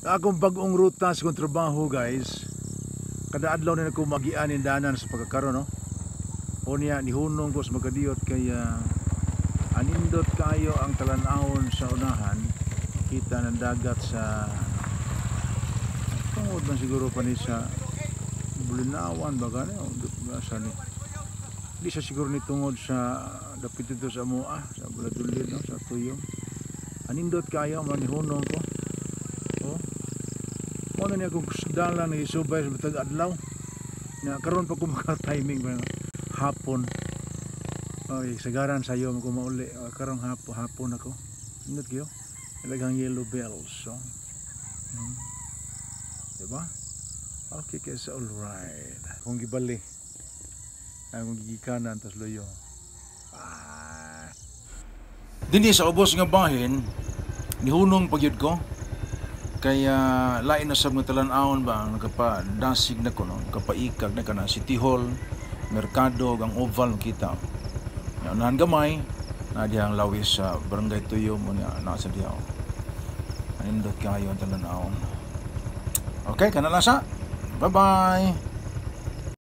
Akong bagong ruta sa kong trabaho, guys. Kada adlaw na ko magian danan sa pagkakaroon, no. O niya nihunong ko sa magkadiyot kay anindot kayo ang talan-awon sa unahan, kita ng dagat sa tungod man siguro pa ni sa Bulinawan ba gani o sa ni di sa siguro ni tungod sa dapit dito sa amoa sa Buladulid, no, sa Tuyom. Anindot kayo man nihunong ko. Oh, mo na niya akong dala na isubay sa matag adlaw na karon pa ko maka-timing ba hapon. Okay, sagaran sayo mo ko mauli. Oh, karong hapon, hapon ako. Nindot kayo, daghang yellow bells. So Diba? Okay kay sa alright. Kung gibali. Ang kung gigikanan tas luyo. Ah. Dinhi sa ubos nga bahin, nihunong pagyud ko. Kaya lain na sa mga talan-awon ba ang nakapadasig na ko, no? Nakapaikag na kana City Hall, Merkado, ang Oval kita. Ya, unahan gamay, na dihang lawis sa Barangay Tuyo mo niya nasa diha. Anindot kayo ang talan-awon. Okay, kana lang sa. Bye-bye.